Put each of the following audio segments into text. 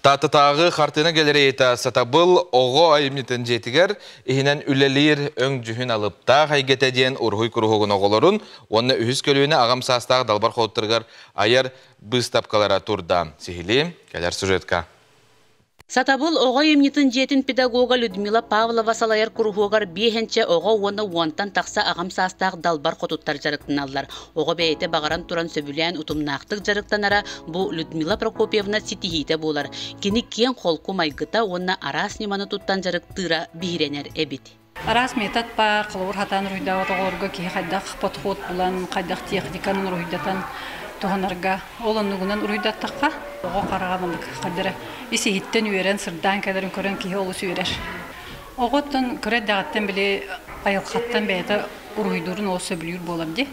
Тааттатааҕы хартыына галереята Сатабыл оҕо айымньытын дьиэтигэр иһинэн үлэлиир Өҥ-дьүһүн алыптаах эйгэтэ диэн уруһуй куруһуогун оҕолорун уонна үһүс көлүөнэ аҕам саастаах далбар хотуттарыгар айар быыстапкалара турда. Сиһилии кэлэр сюжетка. Сатабыл оҕо айымньытын дьиэтин педагога Людмила Павлова салайар куруһуогар биэһэнчэ оҕо уонна уонтан тахса аҕам саастаах далбар хотуттар дьарыктаналлар. Оҕо бэйэтэ баҕаран туран сөбүлээн утумнаахтык дьарыктанара бу Людмила Прокопьевна ситиһиитэ буолар. Кини киэҥ холку майгыта уонна араас ньыманы туттан дьарыктыыра биһирэнэр эбит. Араас метод баар, холобур хатаан уруһуйдаабат оҕолорго киһи хайдах подход булан, хайдах техниканы уруһуйдатан туһанарга ол оннугунан уруһуйдаттахха оҕо хараҕа маннык хайдара ис-иһиттэн үөрэн, сырдаан кэлэрин көрөн киһи олус үөрэр. Оҕоттон кыра эрдэҕиттэн били айылҕаттан бэйэтэ уруһуйдуурун олус сөбүлүүр буолар дии.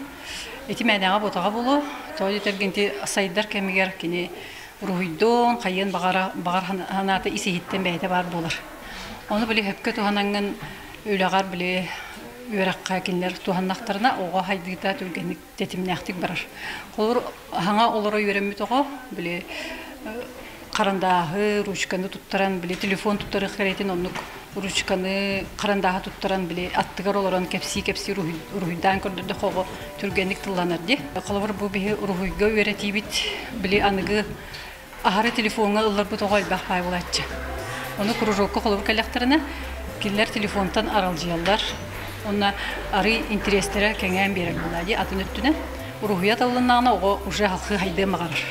Ити мээнэҕэ буотаҕа буолуо, тоҕо диэтэргин ити сайдар кэмигэр кини уруһуйдуон, хайыан баҕара баҕар санаата ис-иһиттэн бэйэтэ баар буолар. Ону били сөпкө туһанаҥҥын үлэҕэр били үөрэххэ кинилэр туһаннахтарына оҕо хайдыыта түргэнник тэтимнээхтик барар. Холобур, хаҥа олоро үөрэммит оҕо били харандааһы, ручканы туттаран, били телефон туттарыах кэриэтин оннук ручканы, харандааһы туттаран били аттыгар олорон кэпсии-кэпсии уруһуйдаан көрдөрдөх оҕо түргэнник тылланар дии. Холобур, бу биһи уруһуйга үөрэтиибит били аныгы аһары телефоҥҥа ылларбыт оҕо элбэх баай буолааччы. Ону кружокка холобур кэллэхтэринэ, кинилэр телефонтан аралдьыйаллар. Уонна арый интэриэстэрэ кэҥээн биэрэр буолаа дии. Атын өттүнэн уруһуйа талылыннаҕына оҕо уже халхыы хайдыан баҕарар.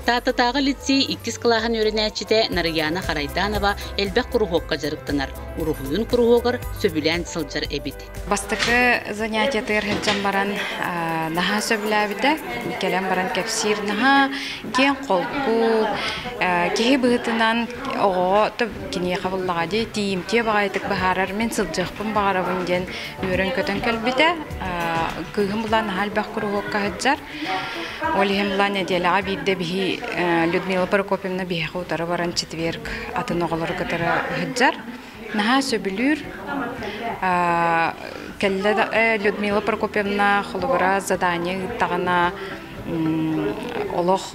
Тааттатааҕы лицей иккис кылааһын үөрэнээччитэ Нарыйаана Харайданова элбэх куруһуокка дьарыктанар. Уруһуйун куруһуогар сөбүлээн сылдьар эбит. Бастакы занятиетыгар сылдьан баран наһаа сөбүлээбитэ. Кэлэн баран кэпсиир наһаа киэҥ холку, киһи быһыытынан оҕоҕо киниэхэ буллаҕа дии тиийимтиэ баҕайытык быһаарар мин сылдьыахпын баҕарабын диэн үөрэн-көтөн кэлбитэ. Кыыһым булан наһаа элбэх куруһуокка сылдьар. Ол иһин була нэдиэлэҕэ биирдэ биһи Людмила Прокопьевна биһиэхэ утары баран четверг атын оҕолору кытары сылдьар. Наһаа сөбүлүүр. Кэллэ да Людмила Прокопьевна холобура задание ыыттаҕына олох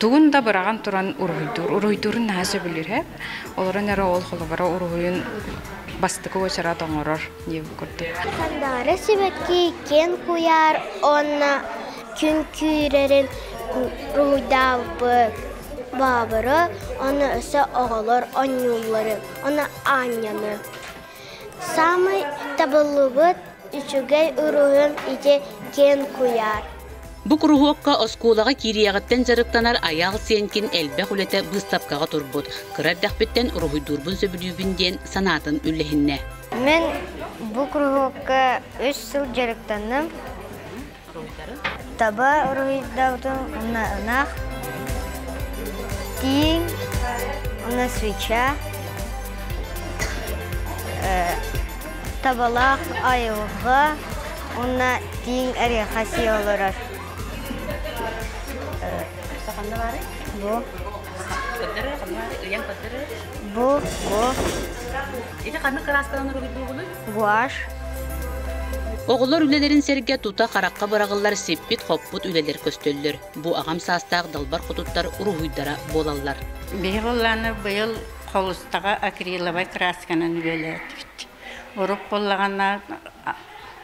тугун да быраҕан туран уруһуйдуур. Уруһуйдуурун наһаа сөбүлүүр һэ. Олорон эрэ ол холобура уруһуйун бастакы уочарат оҥорор диэбит курдук. Сандаара сибэкки киэн куйаар уонна күн күүрэрин уруһуйдаабыт баабыры, уонна өссө оҕолор оонньуулларын уонна аанньаны. Саамай табыллыбыт үчүгэй уруһуйум ити киэн куйаар. Бу куруһуокка оскуолаҕа киириэҕиттэн дьарыктанар Айаал Сиэнкин элбэх үлэтэ быыстапкаҕа турбут. Кыра эрдэхпиттэн уруһуйдуурбун сөбүлүүбүн диэн санаатын үллэһиннэ. Мин бу куруһуокка үс сыл дьарыктанным. Таба уруһуйдаабытым уонна ынах, тииҥ уонна свеча, табалаах айылҕа уонна тииҥ эриэхэ сии олорор. Бу. Бу, бу. Ити ханнык кыраасканан уруһуйдуугунуй? Гуашь. Оҕолор үлэлэрин сэргэ тута харахха быраҕыллар сиппит-хоппут үлэлэр көстөллөр. Бу аҕам саастаах далбар хотуттар уруһуйдара буолаллар. Биһи буоллааны быйыл холустаҕа акриловай красканан үлэлээтибит. Урук буоллаҕына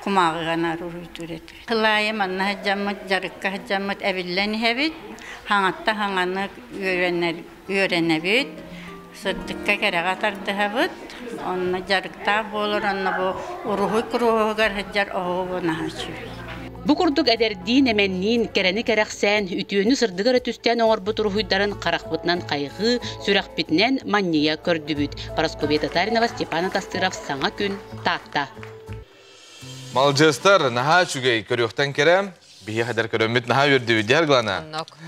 кумааҕыга наар уруһуйдуур этибит. Кылаайы манна сылдьаммыт, дьарыкка сылдьаммыт эбиллэн иһэбит. Хаҥатта хаҥаны үөрэнэбит, сырдыкка кэрэҕэ тардыһабыт, онно дьарыктаах буолар, онно бу уруһуй куруһугар сылдьар оһуобу наһаа үчүгэй. Бу курдук эдэрдиин, эмэнниин, кэрэни кэрэхсээн, үтүөнү сырдыгы эрэ түстээн оҥорбут уруһуйдарын харахпытынан хайҕыы, сүрэхпитинэн манньыйа көрдүбүт. Парасковья Татаринова, Степан Атастыров, Саҥа күн, Таатта. Малдьыастар, наһаа үчүгэй, көрүөхтэн кэрэ, биһиэхэ эдэр көрөммүт наһаа үөрдүбүт, дьэ, Глана? Оннук.